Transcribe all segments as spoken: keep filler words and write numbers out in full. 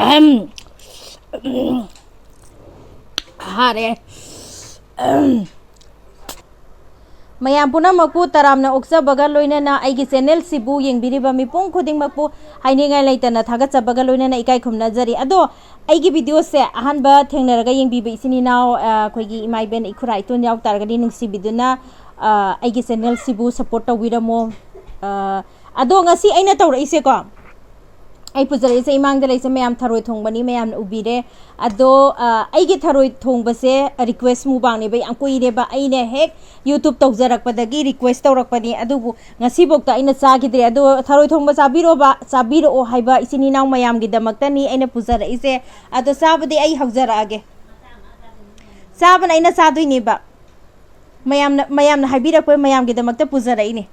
ꯑꯍꯝ꯫ ꯍꯥꯔꯦ꯫ ꯑꯍꯝ꯫ ꯃꯌꯥꯝ ꯄꯨꯝꯅꯃꯛꯄꯨ ꯇꯔꯥꯝꯅ ꯑꯣꯛꯆꯕꯒ ꯂꯣꯏꯅꯅ ꯑꯩꯒꯤ ꯆꯦꯅꯦꯜꯁꯤꯕꯨ ꯌꯦꯡꯕꯤꯔꯤꯕ ꯃꯤꯄꯨꯝ ꯈꯨꯗꯤꯡꯃꯛꯄꯨ ꯍꯥꯏꯅꯤꯡꯉꯥꯏ ꯂꯩꯇꯅ ꯊꯥꯒꯠꯆꯕꯒ ꯂꯣꯏꯅꯅ ꯏꯀꯥꯏ ꯈꯨꯝꯅꯖꯔꯤ꯫ ꯑꯗꯣ ꯑꯩꯒꯤ ꯚꯤꯗꯤꯑꯣꯁꯦ ꯑꯍꯥꯟꯕ ꯊꯦꯡꯅꯔꯒ ꯌꯦꯡꯕꯤꯕ ꯏꯆꯤꯟ ꯏꯅꯥꯎ, ꯑ, ꯑꯩꯈꯣꯏꯒꯤ ꯏꯃꯥ ꯏꯕꯦꯟ ꯏꯈꯨꯔꯥ ꯏꯇꯣꯟ ꯌꯥꯎ ꯇꯥꯔꯒꯗꯤ ꯅꯨꯡꯁꯤꯕꯤꯗꯨꯅ, ꯑ, ꯑꯩꯒꯤ ꯆꯦꯅꯦꯜꯁꯤꯕꯨ ꯁꯞꯄꯣꯔꯠ ꯇꯧꯕꯤꯔꯝꯃꯣ꯫ ꯑ, ꯑꯗꯣ ꯉꯁꯤ ꯑꯩꯅ ꯇꯧꯔꯛꯏꯁꯦꯀꯣ, ꯑꯩ ꯄꯨꯖꯔꯛꯏꯁꯦ ꯏꯃꯥꯡꯗ ꯂꯩꯁꯦ ꯃꯌꯥꯝ ꯊꯔꯣꯏ ꯊꯣꯡꯕꯅꯤ, ꯃꯌꯥꯝꯅ ꯎꯕꯤꯔꯦ꯫ ꯑꯗꯣ, ꯑ, ꯑꯩꯒꯤ ꯊꯔꯣꯏ ꯊꯣꯡꯕꯁꯦ ꯔꯤꯀ꯭ꯋꯦꯁ ꯃꯨꯛꯕꯥꯡꯅꯦꯕ, ꯌꯥꯝ ꯀꯨꯏꯔꯦꯕ ꯑꯩꯅ ꯍꯦꯛ YouTube ꯇꯧꯖꯔꯛꯄꯗꯒꯤ ꯔꯤꯀ꯭ꯋꯦꯁ ꯇꯧꯔꯛꯄꯅꯤ꯫ ꯑꯗꯨꯕꯨ ꯉꯁꯤꯐꯥꯎꯗ ꯑꯩꯅ ꯆꯥꯈꯤꯗ꯭ꯔꯦ꯫ ꯑꯗꯣ ꯊꯔꯣꯏ ꯊꯣꯡꯕ ꯆꯥꯕꯤꯔꯣꯕ, ꯆꯥꯕꯤꯔꯛꯑꯣ ꯍꯥꯏꯕ ꯏꯆꯤꯟ ꯏꯅꯥꯎ ꯃꯌꯥꯝꯒꯤꯗꯃꯛꯇꯅꯤ ꯑꯩꯅ ꯄꯨꯖꯔꯛꯏꯁꯦ꯫ ꯑꯗꯣ ꯆꯥꯕꯗꯤ ꯑꯩ ꯍꯧꯖꯔꯛꯑꯒꯦ꯫ ꯆꯥꯕꯅ ꯑꯩꯅ ꯆꯥꯗꯣꯏꯅꯦꯕ꯫ ꯃꯌꯥꯝꯅ, ꯃꯌꯥꯝꯅ ꯍꯥꯏꯕꯤꯔꯛꯄ ꯃꯌꯥꯝꯒꯤꯗꯃꯛꯇ ꯄꯨꯖꯔꯛꯏꯅꯦ꯫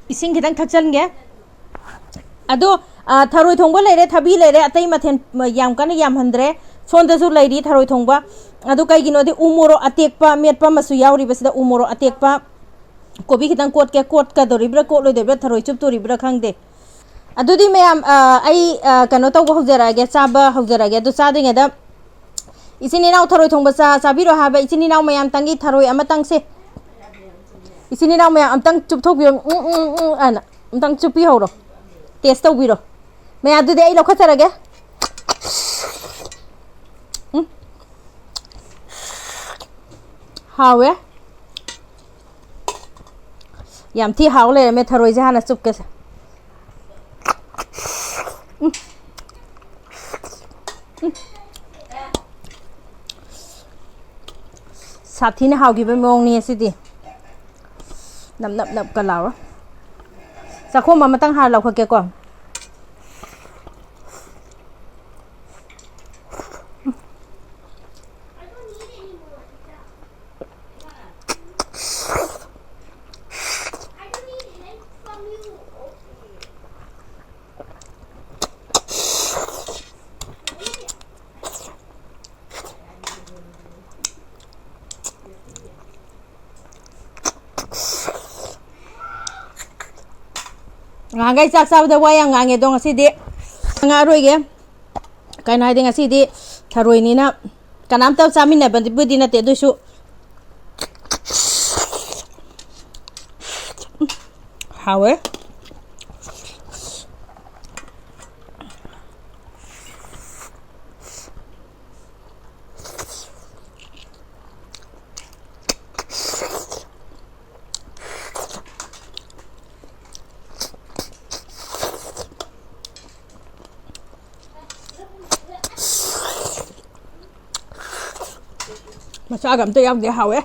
ꯏꯁꯤꯡ ꯈꯤꯇꯪ ꯊꯛꯆꯟꯒꯦ꯫ ꯑꯗꯣ, ꯑ, ꯊꯔꯣꯏ ꯊꯣꯡꯕ ꯂꯩꯔꯦ, ꯊꯕꯤ ꯂꯩꯔꯦ, ꯑꯇꯩ ꯃꯊꯦꯜ, ꯃ, ꯌꯥꯝ ꯀꯟꯅ ꯌꯥꯝꯍꯟꯗ꯭ꯔꯦ꯫ ꯁꯣꯝꯗꯁꯨ ꯂꯩꯔꯤ ꯊꯔꯣꯏ ꯊꯣꯡꯕ꯫ ꯑꯗꯨ ꯀꯩꯒꯤꯅꯣꯗꯤ ꯎ ꯃꯣꯔꯣꯛ ꯑꯇꯦꯛꯄ ꯃꯦꯠꯄ ꯑꯃꯁꯨ ꯌꯥꯎꯔꯤꯕꯁꯤꯗ ꯎ ꯃꯣꯔꯣꯛ ꯑꯇꯦꯛꯄ꯫ ꯀꯣꯕꯤ ꯈꯤꯇꯪ ꯀꯣꯠꯀꯦ, ꯀꯣꯠꯀꯗꯧꯔꯤꯕ꯭ꯔꯥ ꯀꯣꯠꯂꯣꯏꯗꯧꯔꯤꯕ꯭ꯔꯥ ꯊꯔꯣꯏ ꯆꯨꯞꯇꯣꯔꯤꯕ꯭ꯔꯥ ꯈꯪꯗꯦ꯫ ꯑꯗꯨꯗꯤ ꯃꯌꯥꯝ, ꯑ, ꯑꯩ, ꯑ, ꯀꯩꯅꯣ ꯇꯧꯕ ꯍꯧꯖꯔꯛꯑꯒꯦ, ꯆꯥꯕ ꯍꯧꯖꯔꯛꯑꯒꯦ꯫ ꯑꯗꯨ ꯆꯥꯗ꯭ꯔꯤꯉꯩꯗ ꯏꯆꯤꯟ ꯏꯅꯥꯎ ꯊꯔꯣꯏ ꯊꯣꯡꯕ ꯆꯥ-, ꯆꯥꯕꯤꯔꯣ ꯍꯥꯏꯕ ꯏꯆꯤꯟ ꯏꯅꯥꯎ ꯃꯌꯥꯝꯇꯪꯒꯤ ꯊꯔꯣꯏ ꯑꯃꯇꯪꯁꯦ꯫ ꯏꯆꯤꯟ ꯏꯅꯥꯎ ꯃꯌꯥꯝ ꯑꯝꯇꯪ ꯆꯨꯞꯊꯣꯛꯄꯤꯌꯣ꯫ ꯎꯝ, ꯎꯝ, ꯎꯝ, ꯑꯅ ꯑꯝꯇꯪ ꯆꯨꯞꯄꯤꯍꯧꯔꯣ꯫ ꯇꯦꯁ ꯇꯧꯕꯤꯔꯣ꯫ ꯃꯌꯥꯝ, ꯑꯗꯨꯗꯤ ꯑꯩ ꯂꯧꯈꯠꯆꯔꯒꯦ꯫ ꯎꯝ꯫ ꯍꯥꯎꯋꯦ꯫ ꯌꯥꯝ ꯊꯤ ꯍꯥꯎ ꯂꯩꯔꯝꯃꯦ꯫ ꯊꯔꯣꯏꯁꯦ ꯍꯥꯟꯅ ꯆꯨꯞꯀꯦꯁꯦ꯫ ꯎꯝ꯫ ꯎꯝ꯫ ꯁꯥꯊꯤꯅ ꯍꯥꯎꯈꯤꯕ ꯃꯑꯣꯡꯅꯤ ꯁꯤꯗꯤ꯫ ꯅꯞ ꯅꯞ ꯅꯞꯀ ꯂꯥꯎꯔ꯫ ꯆꯥꯛꯈꯣꯝ ꯑꯃꯇꯪ ꯍꯥꯟꯅ ꯂꯧꯈꯠꯀꯦꯀꯣ꯫ ꯉꯍꯥꯟꯈꯩ ꯆꯥꯛ ꯆꯥꯕꯗ ꯋꯥ ꯌꯥꯝ ꯉꯥꯡꯉꯦ, ꯑꯗꯣ ꯉꯁꯤꯗꯤ ꯉꯥꯡꯉꯔꯣꯏꯒꯦ꯫ ꯀꯩꯅꯣ ꯍꯥꯏꯗꯤ, ꯉꯁꯤꯗꯤ ꯊꯔꯣꯏꯅꯤꯅ ꯀꯅꯥꯝꯇ ꯆꯥꯃꯤꯟꯅꯕꯕꯨꯗꯤ ꯅꯠꯇꯦ, ꯑꯗꯨꯏꯁꯨ ꯍꯥꯎꯋꯦ꯫ ꯃꯆꯥꯒ ꯑꯝꯇ ꯌꯥꯎꯗꯦ, ꯍꯥꯎꯋꯦ꯫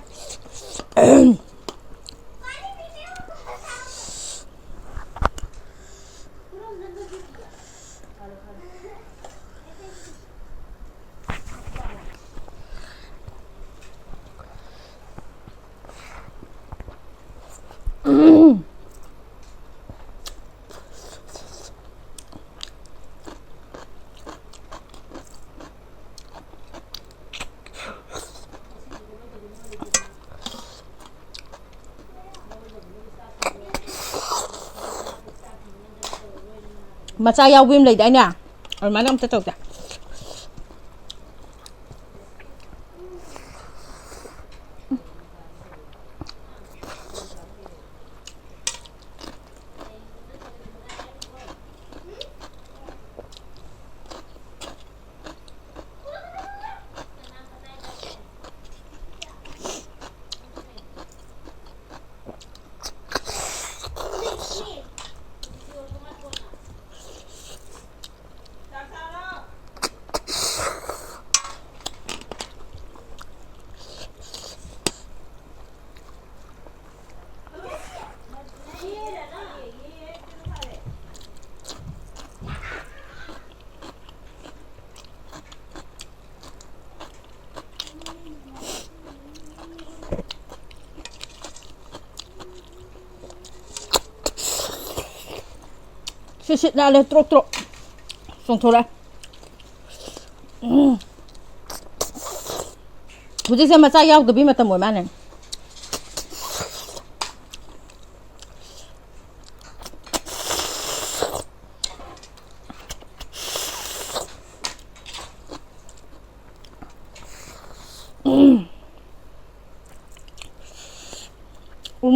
ꯃꯆꯥ ꯌꯥꯎꯕꯤ ꯑꯃ ꯂꯩꯗꯥꯏꯅꯦ? ꯑꯗꯨꯃꯥꯏꯅ ꯑꯝꯇ ꯇꯧꯗꯦ꯫ ꯁꯤꯠ ꯁꯤꯠ ꯅꯥꯜꯂꯦ, ꯇ꯭ꯔꯣꯛ ꯇ꯭ꯔꯣꯛ ꯆꯣꯡꯊꯣꯔꯛꯑꯦ꯫ ꯎꯝ꯫ ꯍꯧꯖꯤꯛꯁꯦ ꯃꯆꯥ ꯌꯥꯎꯗꯕꯤ ꯃꯇꯝ ꯑꯣꯏ ꯃꯥꯜꯂꯦ꯫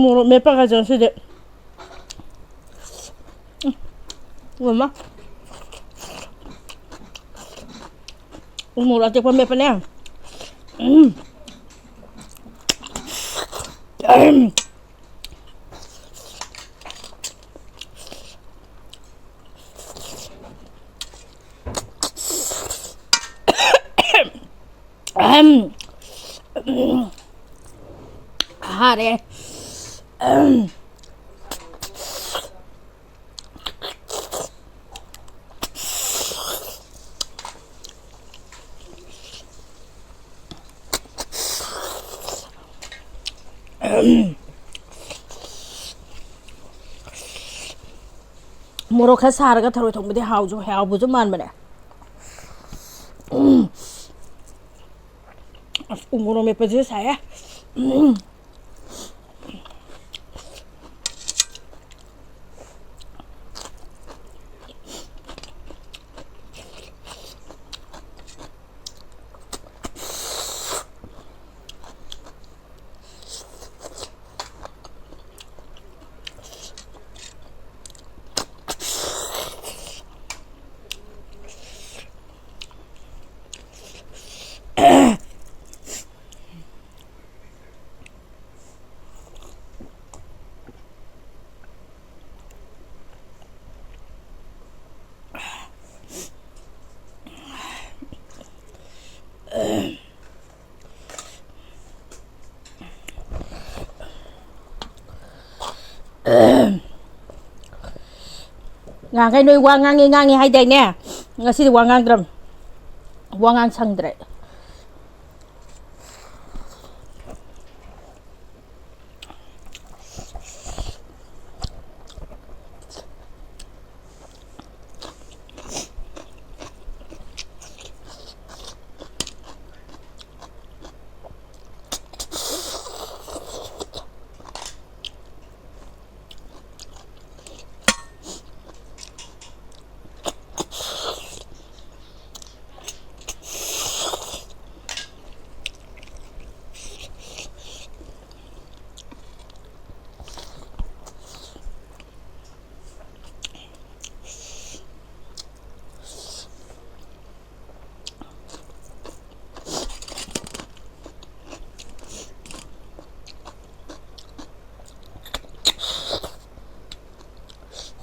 ꯃꯣꯔꯣꯛ ꯃꯦꯠꯄꯒꯁꯦ ꯉꯁꯤꯗꯤ꯫ ꯎꯝ, ꯏꯃꯥ꯫ ꯎ ꯃꯣꯔꯣꯛ ꯑꯇꯦꯛꯄ ꯃꯦꯠꯄꯅꯦ꯫ ꯎꯝ꯫ ꯎꯝ꯫ ꯑꯍꯝ꯫ ꯍꯥꯔꯦ꯫ ꯃꯣꯔꯣꯛ ꯈꯔ ꯁꯥꯔꯒ ꯊꯔꯣꯏ ꯊꯣꯡꯕꯗꯤ ꯍꯥꯎꯁꯨ, ꯍꯥꯎꯕꯁꯨ ꯃꯥꯟꯕꯅꯦ꯫ ꯎꯝ꯫ ꯑꯁ, ꯎ ꯃꯣꯔꯣꯛ ꯃꯦꯠꯄꯁꯤꯁꯨ ꯁꯥꯏꯌꯦ꯫ ꯎꯝ꯫ ꯉꯍꯥꯟꯈꯩ ꯅꯣꯏ ꯋꯥ ꯉꯥꯡꯉꯤ ꯉꯥꯡꯉꯤ ꯍꯥꯏꯗꯥꯏꯅꯦ? ꯉꯁꯤꯗꯤ ꯋꯥ ꯉꯥꯡꯗ꯭ꯔꯕ, ꯋꯥ ꯉꯥꯡ ꯁꯪꯗ꯭ꯔꯦ꯫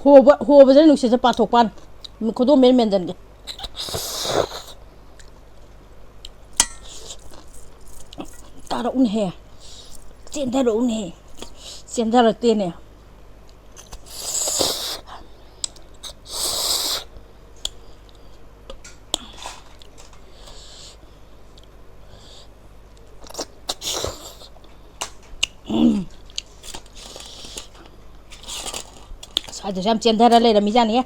ꯍꯣꯕ-, ꯍꯣꯕꯁꯤꯅ ꯅꯨꯡꯁꯤꯠꯁꯦ ꯄꯥꯊꯣꯛꯄ ꯋꯥꯅꯤ꯫ ꯈꯨꯗꯣꯝ ꯃꯦꯟ ꯃꯦꯟꯖꯟꯒꯦ꯫ ꯇꯥꯔꯛꯎꯅꯦꯍꯦ꯫ ꯆꯦꯟꯊꯔꯛꯎꯅꯦꯍꯦ꯫ ꯆꯦꯟꯊꯔꯛꯇꯦꯅꯦ꯫ ꯁ꯭ꯋꯥꯏꯗꯁꯨ ꯌꯥꯝ ꯆꯦꯟꯊꯔ ꯂꯩꯔꯝꯃꯤꯖꯥꯠꯅꯤꯍꯦ꯫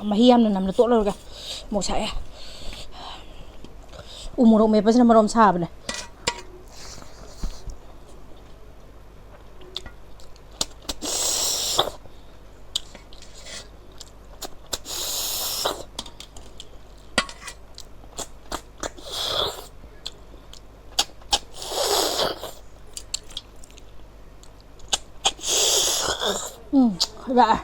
ꯃꯍꯤ ꯌꯥꯝꯅ ꯅꯝꯅ ꯇꯣꯠꯂꯨꯔꯒ ꯃꯣꯔꯣꯛ ꯁꯥꯏꯑꯦ꯫ ꯎ ꯃꯣꯔꯣꯛ ꯃꯦꯠꯄꯁꯤꯅ ꯃꯔꯣꯝ ꯁꯥꯕꯅꯦ꯫ ꯎꯝ, ꯂꯥꯛꯑꯦ꯫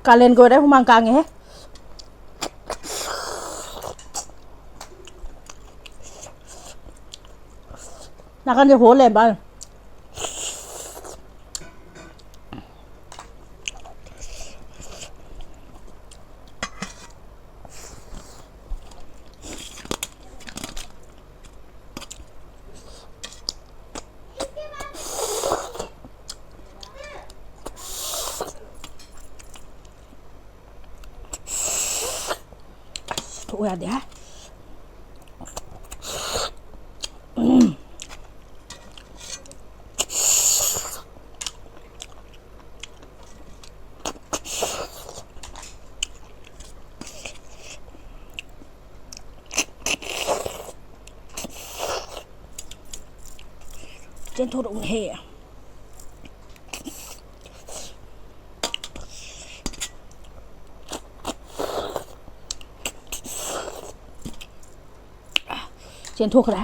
ꯀꯥꯂꯦꯟꯒ ꯑꯣꯏꯔꯦ, ꯍꯨꯃꯥꯡ ꯀꯥꯡꯉꯦꯍꯦ꯫ ꯅꯥꯀꯟꯁꯦ ꯍꯣ ꯂꯩꯔꯝꯕ꯫ ꯊꯣꯛꯎ ꯌꯥꯗꯦ ꯍꯥꯏ꯫ ꯆꯦꯟꯊꯣꯔꯛꯎꯅꯦꯍꯦ꯫ ꯆꯦꯟꯊꯣꯛꯈ꯭ꯔꯦ꯫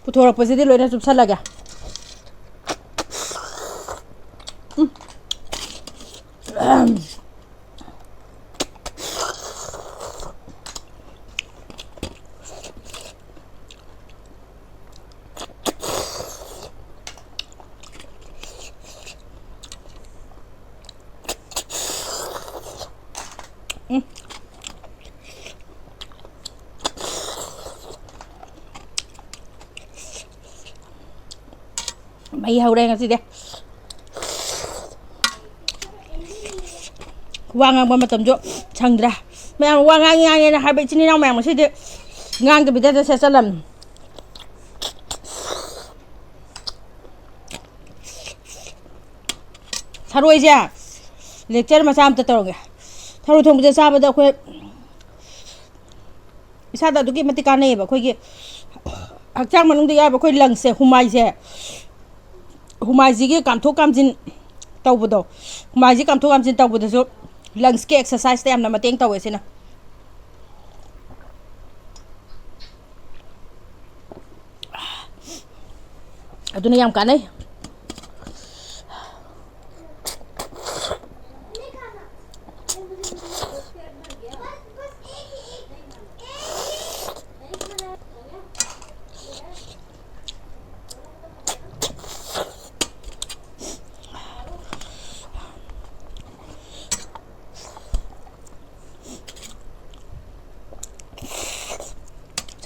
ꯄꯨꯊꯣꯔꯛꯄꯁꯤꯗꯤ ꯂꯣꯏꯅ ꯆꯨꯞꯁꯜꯂꯒꯦ꯫ ꯎꯝ꯫ ꯎꯝ꯫ ꯃꯩ ꯍꯧꯔꯦ ꯉꯁꯤꯗꯤ꯫ ꯋꯥ ꯉꯥꯡꯕ ꯃꯇꯝꯁꯨ ꯁꯪꯗ꯭ꯔꯦ꯫ ꯃꯌꯥꯝ ꯋꯥ ꯉꯥꯡꯉꯤ ꯉꯥꯡꯉꯦꯅ ꯍꯥꯏꯕ ꯏꯆꯤꯟ ꯏꯅꯥꯎ ꯃꯌꯥꯝ ꯉꯁꯤꯗꯤ ꯉꯥꯡꯗꯕꯤꯗ ꯁꯦꯠ ꯆꯠꯂꯝꯅꯤ꯫ ꯊꯔꯣꯏꯁꯦ lecture ꯃꯆꯥ ꯑꯝꯇ ꯇꯧꯔꯒꯦ꯫ ꯊꯔꯣꯏ ꯊꯣꯡꯕꯁꯦ ꯆꯥꯕꯗ ꯑꯩꯈꯣꯏ ꯏꯁꯥꯗ ꯑꯗꯨꯛꯀꯤ ꯃꯇꯤꯛ ꯀꯥꯟꯅꯩꯌꯦꯕ꯫ ꯑꯩꯈꯣꯏꯒꯤ ꯍꯛꯆꯥꯡ ꯃꯅꯨꯡꯗ ꯌꯥꯎꯕ ꯑꯩꯈꯣꯏ lungsꯁꯦ, ꯍꯨꯃꯥꯏꯁꯦ, ꯍꯨꯃꯥꯏꯁꯤꯒꯤ ꯀꯥꯝꯊꯣꯛ ꯀꯥꯝꯖꯤꯟ ꯇꯧꯕꯗꯣ, ꯍꯨꯃꯥꯏꯁꯤ ꯀꯥꯝꯊꯣꯛ ꯀꯥꯝꯖꯤꯟ ꯇꯧꯕꯗꯁꯨ lungsꯀꯤ exerciseꯇ ꯌꯥꯝꯅ ꯃꯇꯦꯡ ꯇꯧꯋꯦ ꯁꯤꯅ꯫ ꯑꯗꯨꯅ ꯌꯥꯝ ꯀꯥꯟꯅꯩ꯫